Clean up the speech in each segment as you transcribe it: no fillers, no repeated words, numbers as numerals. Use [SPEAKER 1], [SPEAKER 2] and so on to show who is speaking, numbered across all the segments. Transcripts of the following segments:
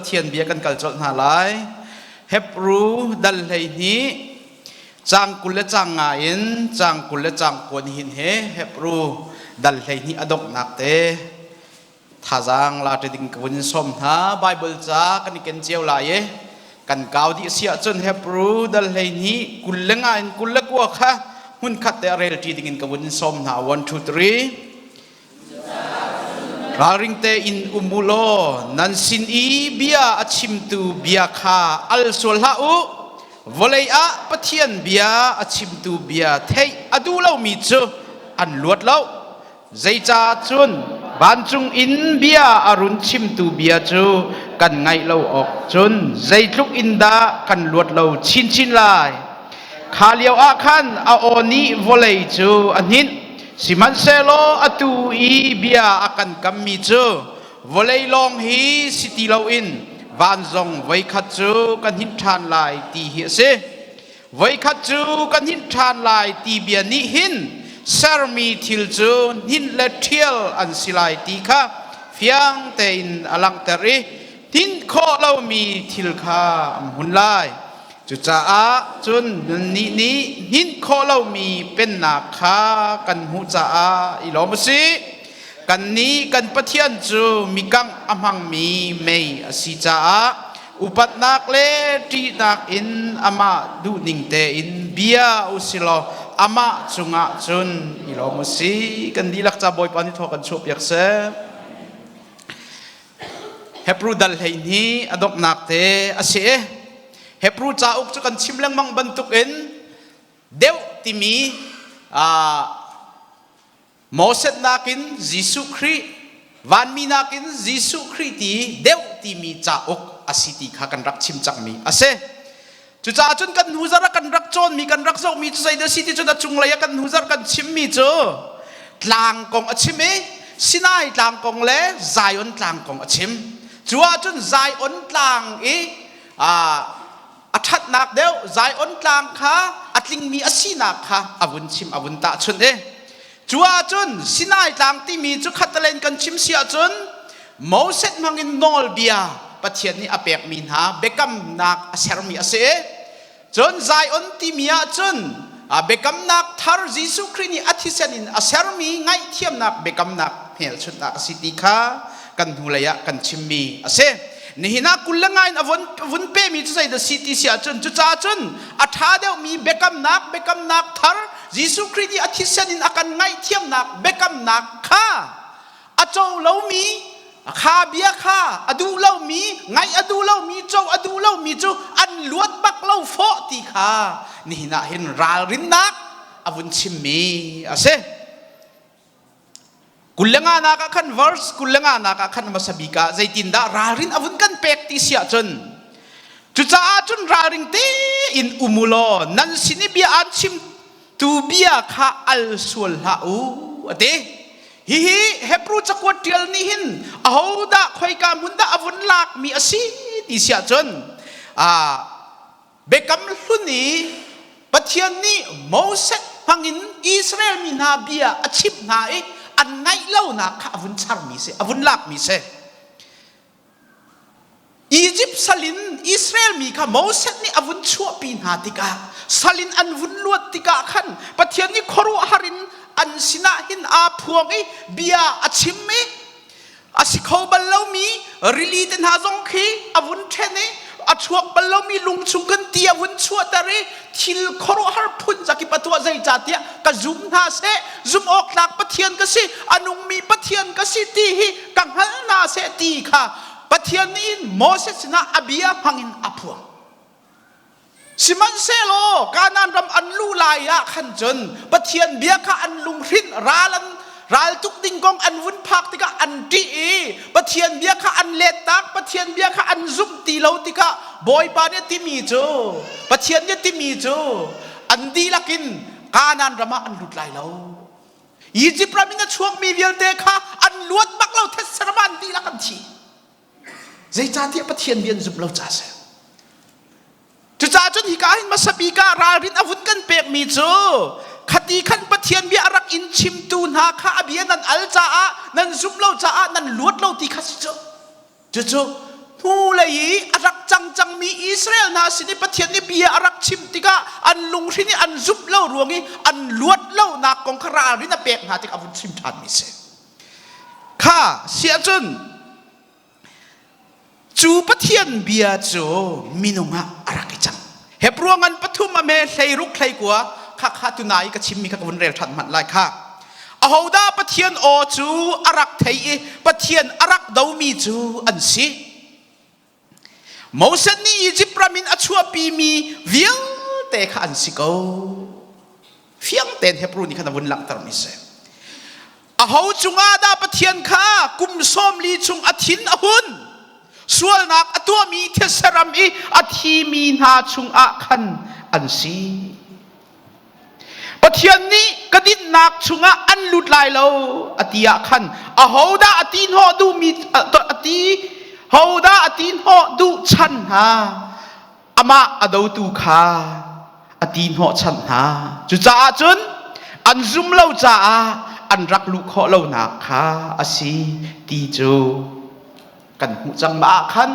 [SPEAKER 1] Pathian bia kan kal colh hna lai. Hebru dal 12 caang 20 le caang nga in caang 20 le caang kua nihin he Hebru dal 12 a donghnak te thazaang la ṭi ding ka vun in sawm hna. Bible ca kan i ken cio lai i kan kau dih si ahcun Hebru dal 12 kul le nga in 29 kha hmunkhat te a rel ṭi ding in ka vun in sawm hna. 1 2 3 Ralring tein um u law nan sin i bia a chimtu bia kha al sual hlah u. Vawlei ah Pathian bia a chimtu bia theih a duh lomi cu an luat lo. Zeicah cun vancung in bia a run chimtu bia cu kan ngaih lo awk cun zeitluk in dah kan luat lo chinchin lai. Kha lio ah khan a aw nih vawlei cu a hninh. Sihmanhsehlaw atu i bia a kan kammi cu vawlei lawng hi si ti loin van zong voikhat cu ka hninh ṭhan lai ti hi a si. Voikhat cu ka hninh ṭhan lai ti bia nih hin sermi thil cu hninh le ṭhial an si lai ti kha fiang tein a langhter i hninh khawh lomi thil kha an hmun lai. Cucaah cun nannih nih hninh khawh lomi pennak kha kan hmuh caah i lawm u sih. Kannih kan Pathian cu mikangh a hmangmi mei a si caah upatnak le ṭihnak in amah duhning tein bia u si law amah cungah cun i lawm u sih. Kan dihlak ca Bawipa nih thaw kan chuahpiak seh. Hebrew dal 12 a donghnak te a si i Hebrew cauk cu kan chim lengmang bantukin deuh timi Moses nakin Jesuh Khrih vanmi nakin Jesuh Khrih ti deuh timi cauk a si ti kha kan rak chim cangmi a si. Cucaah cun kan hnuzar ah kan rak cawnmi kan rak zohmi cu zeidah si ti cun a cunglei ah kan hnuzar kan chimmi cu tlang kong a chim i Sinai tlang kong le Zion tlang kong a chim. Cu ahcun Zion tlang i a ṭhatnak deuh Zion tlang kha a tlingmi a sinak kha a vun chim a vun tahchunh i cu ahcun Sinai tlang timi cu khattalen kan chim si ahcun Moses hmangin nawlbia Pathian nih a pekmi hna biakamnak a sermi a si. Cun Zion timi ahcun biakamnak thar Jesuh Khrih nih a thisen in a sermi ngaihthiamnak biakamnak hmelchunhnak a si ti kha kan hnulei ah kan chimmi a si. Nihin ah kul le nga in a vun pemi cu zeidah si ti si ahcun cucaah cun a ṭha deuhmi biakamnak biakamnak thar Jesuh Khrih nih a thisen in a kan ngaihthiamnak biakamnak kha a co lomi kha bia kha a duh lomi ngaih a duh lomi co a duh lomi cu an luat bak lo fawh ti kha nihin ah hin ralrinnak a vun chimmi a si. 25 nak ah khan verse 25 nak ah khan hmasa bik ah zeitindah ralrin a vun kan pek ti si ahcun cucaah cun ralring tein um u law nan sin i bia aan chim tu bia kha al sual hlah u a ti. Hihi Hebrew cakuat ṭial nih hin ahodah khoika hmun dah a vun lakmi a si ti si ahcun Biakam hlun i Pathian nih Moses hmangin Israel mi hna bia a chimh hna i an ngaih lonak kha a vun charmi si, a vun lakmi si. Egypt sal in Israel mi kha Moses nih a vun chuahpi hna tikah sal in an vun luat tikah khan Pathian nih khuaruahhar in an sinah hin aa phuang i bia a chim i a si kho bal lomi rili te hna zong khi a vun ṭhen i a chuak bal lomi lung chung kan ti a vun chuahter i thil khuaruahhar phun zakip a tuah zeicahtiah ka zum hna seh zumh awk tlak Pathian ka si a nungmi Pathian ka si ti hi ka hngal hna seh ti kha Pathian nih Moses sinah a bia hmangin a phuang. Sihmanhsehlaw Kanaan ram an luh lai ah khan cun Pathian bia kha an lunghrinh ral an raltuk ding kong an vun phak tikah an ṭih i Pathian bia kha an lettak Pathian bia kha an zumh ti lo tikah Bawipa nih a timi cu Pathian nih a timi cu an dihlak in Kanaan ram ah an lut lai lo. Egypt ram in a chuakmi vialte kha an luat bak lo thetse ram ah an dihlak an thi. Zeicahtiah Pathian bia an zumh lo caah a si. Cucaah cun hika hin hmasa bik ah ralrin a vun kan pekmi cu khati khan Pathian bia a rak in chimtu hna kha a bia nan al caah nan zumh lo caah nan luat lo ti kha si cu. Cucu Hnulei i a rak cang cangmi Israel hna sin i Pathian nih bia a rak chim tikah an lunghrin i an zumh lo ruang i an luat lonak kong kha ralrin a pek hna tik a vun chim ṭhanmi si. Kha si ahcun cu Pathian bia cu minung ah a rak i cang. Hebrew ngan pathum a me 16 hlei kua kha kha tunai ka chimmi kha ka vun rel ṭhan hmanh lai kha. Ahodah Pathian aw cu a rak thei i Pathian a rak domi cu an si? Moses nih Izipt ram in a chuahpimi vialte kha an si ko. Fiang tein Hebrew nih khan a vun langhtermi si. Aho cungah dah Pathian kha kum 40 chung a thin a hun? Sualnak a tuahmi thetse ram i a thimi hna chungah khan an si. Pathian nih ka dinnak chungah an lut lai lo a ti ah khan ahodah a ti hnawh duhmi a ti hodah a ti hnawh duh chan hna amah a dotu kha a ti hnawh chan hna cucaah cun an zum lo caah an rak luh khawh lonak kha a si ti cu kan hmuh cang mah ah khan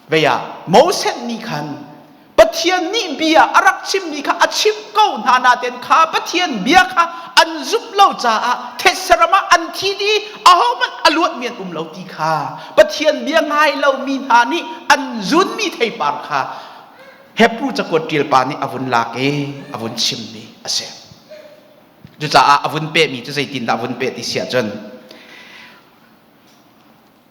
[SPEAKER 1] vei ah Moses nih khan Pathian nih bia a rak chimmi kha a chimh ko hna nain kha Pathian bia kha an zumh lo caah thetseram ah an thi dih ahohmanh a luatmi an um lo ti kha Pathian bia ngai lomi hna nih an zunmi theipar kha Hebrew cakuat ṭial pa nih a vun lak i a vun chimmi a si. Cucaah a vun pehmi cu zeitindah a vun peh ti si ahcun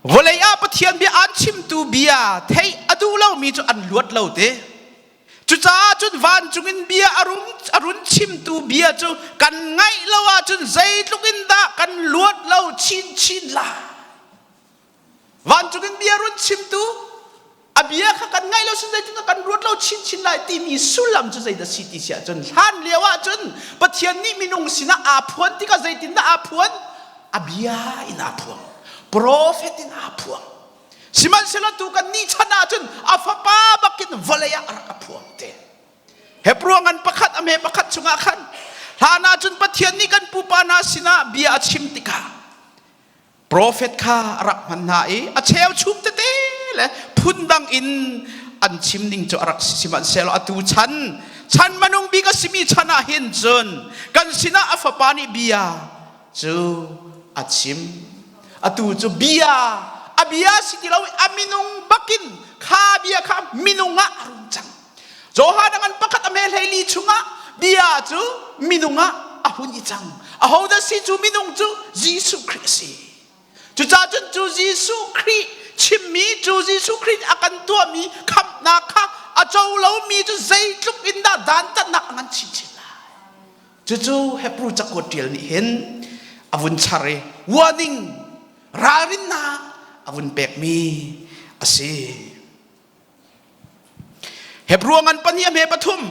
[SPEAKER 1] Vawlei ah Pathian bia aan chimtu bia theih a duh lomi cu an luat lo te. Cucaah cun vancung in bia a rung a run chimtu bia cu kan ngaih lo ahcun zeitluk in dah kan luat lo chinchin lai. Vancung in bia run chimtu a bia kha kan ngaih lo sin zeitin kan ruat lo chinchin lai timi sullam cu zeidah si ti si ahcun hlan lio ahcun Pathian nih minung sinah aa phuan tikah zeitindah aa phuan a bia in aa phuang profet in aa phuang sihmanhsehlaw tu kan nih chan ahcun a fapa bakin vawlei ah a rak a phuang te Hebrew ngan pakhat a hme pakhat chungah khan hlan ahcun Pathian nih kan pupa hna sinah bia a chim tikah Profet kha a rak hman hna i a cheuchum tete le phundang in an chim ning cu a rak si sihmanhsehlaw atu chan chan manung bik a simi chan ah hin cun kan sinah a fapa nih bia cu a chim atu cu bia a bia si ti lo a minung bakin kha bia kha minung ah a rung cang Johan a ngan pakhat a me 14 chungah bia cu minung ah a hun i cang. Ahodah si cu minung cu Jesuh Khrih a si. Cucaah cun cu Jesuh Khrih chimmi cu Jesuh Khrih a kan tuahmi khamhnak kha a co lomi cu zeitluk in dah dantatnak a ngan chinchin lai. Cucu Hebrew cakuat ṭial nih hin a vun char i warning ralrinnak a vun pekmi a si. Hebrew ngan pahnih a hme pathum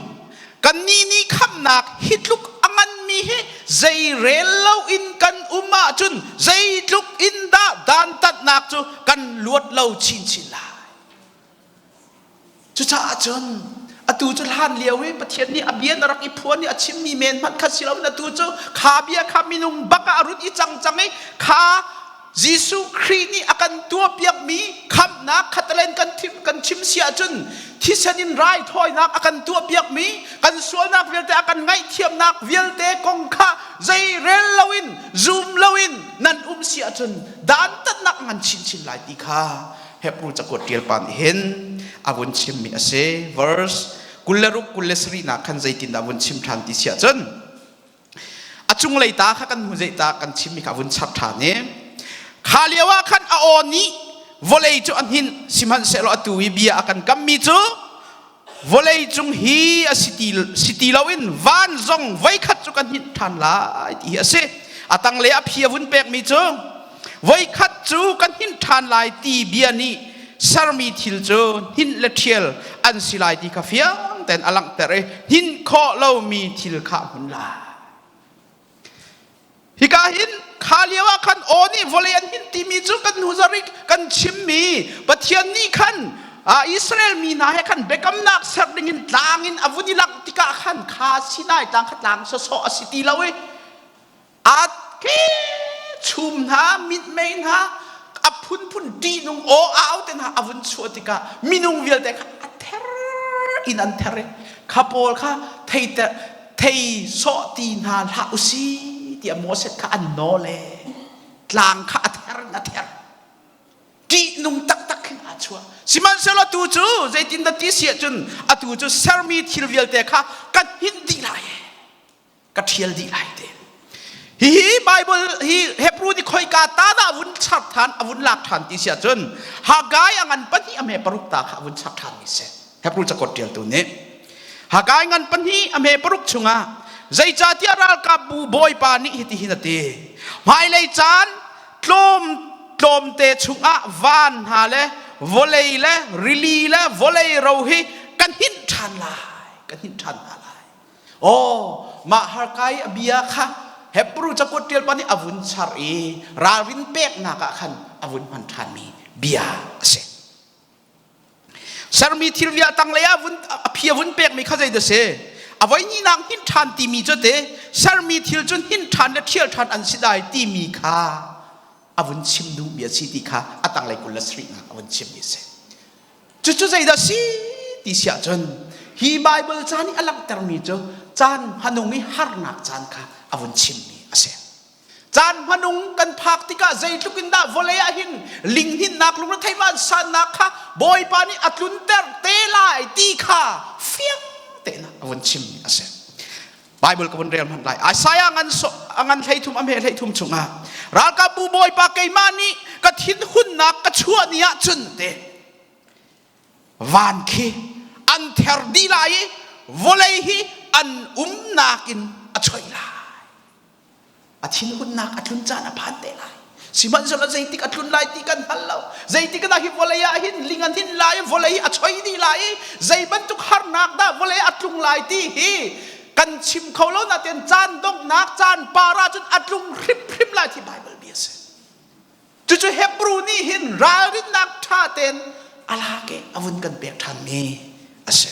[SPEAKER 1] kannih nih khamhnak hi tluk a nganmi hi zeirel loin kan um ahcun zeitluk in dah dantatnak cu kan luat lo chinchin lai. Cucaah cun atu cu hlan lio i Pathian nih a bia na rak i phuan i a chimmi men hmanh kha si loin atu cu kha bia kha minung bak ah a rut i cang cang i kha Jesuh Khrih nih a kan tuahpiakmi khamhnak khatalen kan thim kan chim si ahcun thisen in raithawinak a kan tuahpiakmi kan sualnak vialte a kan ngaihthiamnak vialte kong kha zeirel loin zum loin nan um si ahcun dantatnak ngan chinchin lai ti kha Hebrew cakuat ṭial pa nih hin a vun chimmi a si verse 26 27 nak khan zeitindah vun chim ṭhan ti si ahcun A cunglei ta kha kan hmu zei ta kan chimmi kha a vun chap ṭhan i kha lio ah khan a aw nih vawlei cu a hninh sihmanhsehlaw atu i bia a kan kammi cu vawlei cung hi a si ti, si ti loin van zong voikhat cu kan hninh ṭhan lai ti hi a si. A tanglei a phi a vun pekmi cu voikhat cu kan hninh ṭhan lai ti bia nih sermi thil cu hninh le ṭhial an si lai ti kha fiang tein a langhter i hninh khawh lomi thil kha a hmun lai. Hika hin kha lio ah khan aw nih vawlei an hninh timi cu kan hnu zarik kan chimmi Pathian nih khan Israel mi hna he khan biakamnak ser ding in tlang in a vun i langh tikah khan kha Sinai tlang kha tlang sawsawh a si ti lo i a ke chum hna mitmei hna a phunphun ṭihnung aw au te hna a vun chuah tikah minung vialte kha a ther in an ther i kha pawl kha thei thei sawh ti hna hlah usi tiah Moses kha an nawl e tlang kha a ther in a ther ṭihnung taktak khin aa chuah sihmanhsehlaw tu cu zeitindah ti si ahcun atu cu sermi thil vialte kha kan hinh dih lai ka ṭhial dih lai te hihi Bible hi Hebrew nih khoika ta dah vun char than a vun lak than ti si ahcun Haggai a ngan pahnih a hme paruk ta kha a vun char than mi si Hebrew cakuat ṭialtu nih Haggai ngan pahnih a hme paruk chungah zeicahtiah ralkapbu bawipa nih hitihin a ti hmailei caan tlawm tlawmte chungah van hna le vawlei le rili le vawlei ro hi kan hinh ṭhan lai kan hinh ṭhan hna lai Aw, mah harkai a bia kha Hebrew cakuat ṭial pa nih a vun char i ralrin peknak ah khan a vun hman ṭhanmi bia a si. Sermi thil vial tanglei ah vun a phi a vun pekmi kha zeidah si? A voi hnihnak hnin ṭhan timi cu te sermi thil cu hnin ṭhan le ṭhial ṭhan an si dai timi kha a vun chim duhmi a si ti kha a tanglei 27nak a vun chimmi a si. Cucu zeidah si ti si ahcun hi Baibal ca nih a langhtermi cu caan hmanung i harnak caan kha a vun chimmi a si. Caan hmanung kan phak tikah zeitluk in dah vawlei ah hin lihninnak lungretheih vansannak kha Bawipa nih a tlunter te lai ti kha fiang tein a vun chimmi a si. Bible ka vun rel hmanh lai. Isaiah ngan so ngan 33 a hme 33 chungah ralkapbu Bawipa keimah nih ka thinhunnak ka chuah ni ahcun te van khi an ther dih lai i vawlei hi an umnak in a choih lai. A thinhunnak a tlun caan a phan te lai. Sihmanhsehlaw zeitik a tlun lai ti kan hngal lo. Zeitik dah hi vawlei ah hin ling an hin lai i vawlei hi a choi dih lai i zei bantuk harnak dah vawlei a tlung lai ti hi kan chim kho lo nain caan donghnak caan par ah cun a tlung hrimhrim lai ti Baibal bia a si. Cucu Hebrew nih hin ralrinnak ṭha tein a lak i a vun kan pek ṭhanmi a si.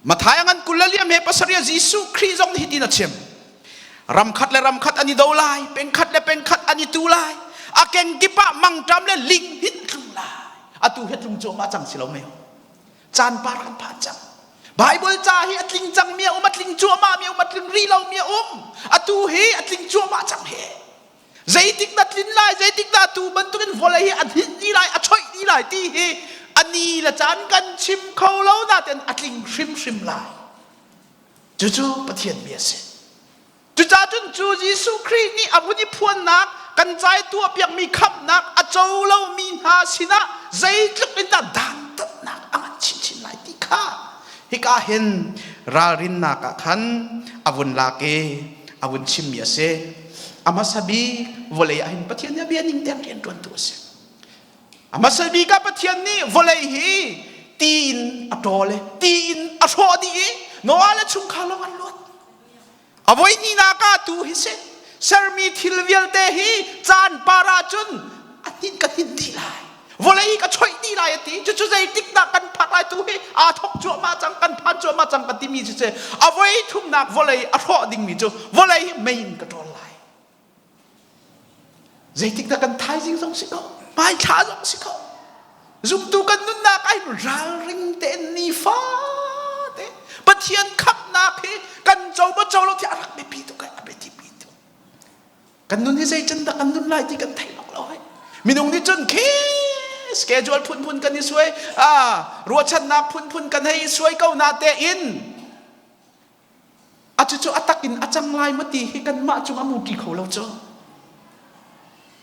[SPEAKER 1] Matthai a ngan 20 le liam he pasarih Jesuh Khrih zong nih hitin a chim. Ram khat le ram khat an i do lai, peng khat le peng khat an i tu lai. A kengkip ah mangṭam le ling hin tlung lai. Atu hi tlung cuahmah cang si lo mei? Caan par kan phan cang. Bible ca hi a tling cang mi a um, a tling cuahmah mi a um, a tling rih lo mi a um. Atu hi a tling cuahmah cang he. Zeitik dah tlin lai, zeitik dah tu bantukin vawlei hi a hninh dih lai, a choih dih lai ti hi a ni le caan kan chim kho lo nain a tling hrimhrim lai. Cucu Pathian bia a si. Cucaah cun cu Jesuh Khrih nih a vun i phuannak kan ca i tuahpiakmi khamhnak a co lomi hna sinah zeitluk in dah dantatnak a ngan chinchin lai ti kha hika hin ralrinnak ah khan a vun lak i a vun chimmi a si. A hmasa bik vawlei ah hin Pathian nih a bia ning tein rian ṭuantu a si. A hmasa bik ah Pathian nih vawlei hi ti in a ṭawl i ti in a hrawh dih i Noah le chungkhar lawng an luat. A voi hnihnak ah tu hi si sermi thil vialte hi caan par ah cun a hnin ka hnin dih lai. Vawlei ka choih dih lai a ti. Cucu zeitik dah kan phak lai tu hi aa thok cuahmah cang kan phan cuahmah cang kan timi cu si. A voi thumnak vawlei a hrawh dingmi cu vawlei hi mei in ka ṭawl lai. Zeitik dah kan thaizing zong si ko, hmaithla zong si ko. Zumtu kan nunnak ai ralring tein nifate Pathian khamhnak hi kan co maw co lo ti a rak biapi tuk ai, a biapi tuk. Kan nun hi zei can dah kan nun lai ti kan thei bak lo hai. Minung nih cun khi schedule phunphun kan i suai, ah ruahchannak phunphun kan hei i suai ko na te in a cucu a tak in a cang lai maw ti hi kanmah cung a muṭi kho lo cu.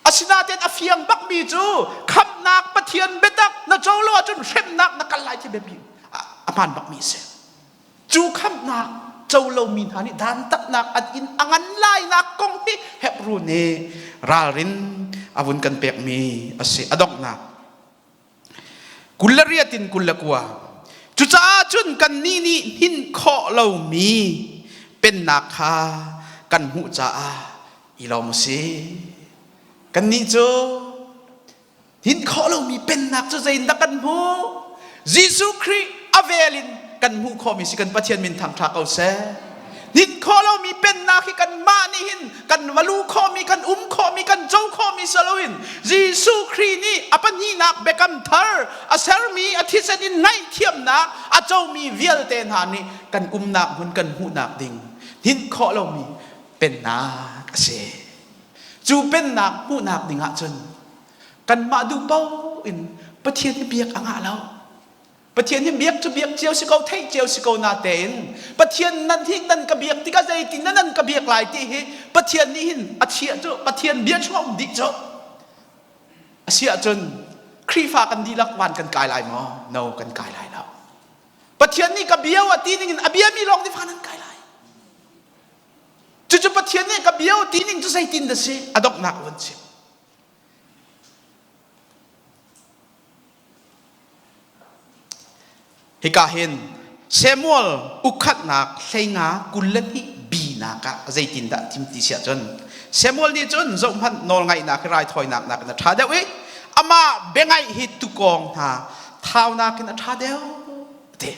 [SPEAKER 1] Asinain a fiang bakmi cu khamhnak Pathian biatak na co lo ahcun hremnak na kal lai ti biapi a hmaan bakmi a si. Cu khamhnak co lomi hna nih dantatnak an in a ngan lainak kong hi Hebrew nih ralrin a vun kan pekmi a si. A donghnak 28 in 29. Cucaah cun kannih nih hnin khawh lomi pennak kha kan hmuh caah i lawm u sih. Kannih cu Hnin khawh lomi pennak cu zeiindah kan hmuh? Jesuh Khrih a vel in kan hmuh khawhmi si kan Pathian min thangṭha ko seh. Hninh khawh lomi pennak hi kanmah nih hin kan va luh khawhmi, kan um khawhmi, kan co khawhmi si loin Jesuh Khrih nih a pahnihnak biakam thar a sermi a thisen in ngaihthiamnak a comi vialte hna nih kan umnak hmun kan hmuhnak ding hninh khawh lomi pennak a si. Cu pennak hmuhnak ding ahcun kanmah duh paoh in Pathian hi biak a ngah lo. Pathian hi biak cu biak cio si ko, theih cio si ko natein Pathian nan hi nan ka biak tikah zeitin nan nan ka biak lai ti hi Pathian nih hin a chiah cu Pathian bia chungah um dih cu. A si ahcun Khrihfa kan dihlak van kan kai lai maw? No, kan kai lai lo. Pathian nih ka bia a ti ning in a biami lawng nih van an kai lai. Cucu Pathian nih ka bia ti ning cu zeitin dah si? A donghnak van chim. Hika hin Samuel ukhatnak hleinga 22 binak ah zeitindah thim ti siah cun Samuel nih cun zohhmanh nawlngaihnak hi raithawinak nakin a ṭha deuh i amah biangaih hi tukawng hna thaunak in a ṭha deuh a ti.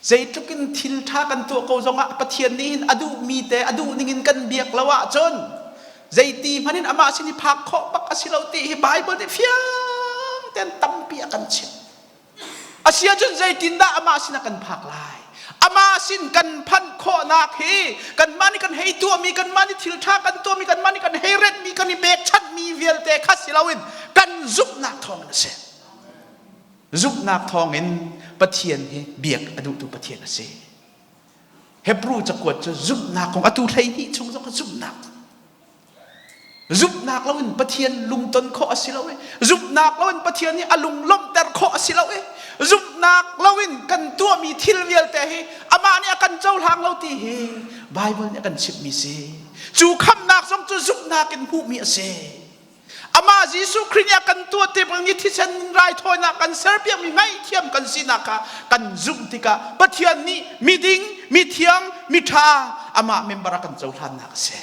[SPEAKER 1] Zeitluk in thil ṭha kan tuah ko zongah Pathian nih hin a duhmi te a duh ningin kan biak lo ahcun zeiti hmanh in amah sin i phak khawh bak a si lo ti hi Baibal nih fiang tein tampi a kan chimh. A si ahcun zeitindah amah sin ah kan phak lai? Amah sin kan phanh khawhnak hi kanmah nih kan hei tuahmi, kanmah nih thil ṭha kan tuahmi, kanmah nih kan hei renhmi, kan i pekchanhmi vialte kha si loin kan zumhnak thawngin a si. Zumhnak thawngin Pathian hi biak a duhtu Pathian a si. Hebrew cakuat cu zumhnak kong atu 12 chung zong zumhnak. Zumhnak loin Pathian lungton khawh a si lo i zumhnak loin Pathian hi a lung lawmhter khawh a si lo i zumhnak loin kan tuahmi thil vialte hi amah nih a kan cohlang lo ti hi Bible nih a kan chimhmi si. Cu khamhnak zong cu zumhnak in hmuhmi a si. Amah Jesuh Khrih nih a kan tuah te bang i thisen raithawinak kan serpiakmi ngaihthiam kan sinak kha kan zumh tikah Pathian nih miding, mithiang, miṭha amah member a kan cohlannak a si.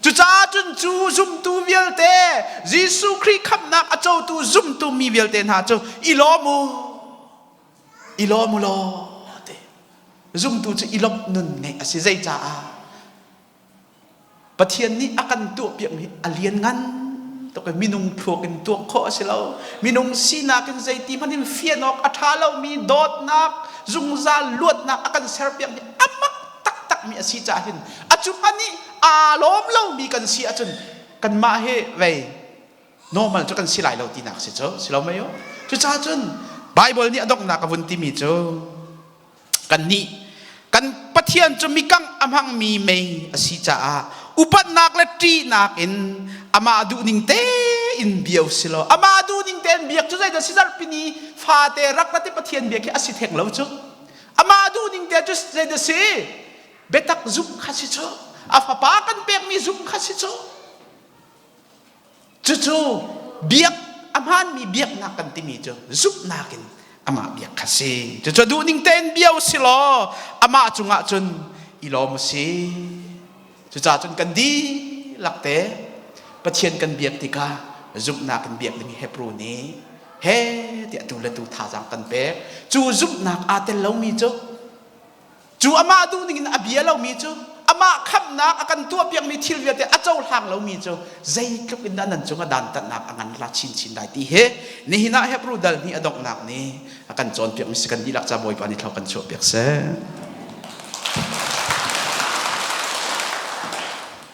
[SPEAKER 1] Cucaah cun cu zumtu vialte Jesuh Khrih khamhnak a cotu zumtu mi vialte hna cu i lawm u, i lawm u law ti. Zumtu cu i lawmh nun ngeih a si. Zeicaah? Pathian nih a kan tuahpiakmi hi a lianngan tuk i minung thluak in tuak khawh a si lo. Minung sinak in zeiti hmanh in fian awk a ṭha lomi dawtnak, zungzal luatnak a kan serpiakmi a mak taktakmi a si caah hin a cu hmanh i aa lawm lomi kan si ahcun kanmah hi vei normal cu kan si lai lo tinak si cu si lo mei u. Cucaah cun Bible nih a donghnak a vun timi cu Kannih kan Pathian cu mikangh a hmangmi mei a si caah upatnak le ṭihnak in amah duhning tein bia u si law amah duhning tein biak cu zeidah si zarhpini fate rak rat i Pathian biak hi a si theng lo cu amah duhning te cu zeidah si biatak zumh kha si cu a fapa kan pekmi zumh kha si cu Cucu biak a hmaanmi biaknak kan timi cu zumhnak in amah biak kha si. Cucu duhning tein bia u si law amah cungah cun i lawm u si. Cucaah cun kan dihlak te Pathian kan biak tikah zumhnak in biak ding Hebrew nih he tiah tu le tu thazaang kan pek. Cu zumhnak aa tel lomi cu Cu amah duhning in a bia lomi cu amah khamhnak a kan tuahpiakmi thil vialte a cohlang lomi cu zeitluk in dah nan cungah dantatnak a ngan la chinchin lai ti hi nihin ah Hebrew dal hnih a donghnak nih a kan cawnpiakmi si kan dihlak ca Bawipa nih thlo kan chuahpiak seh.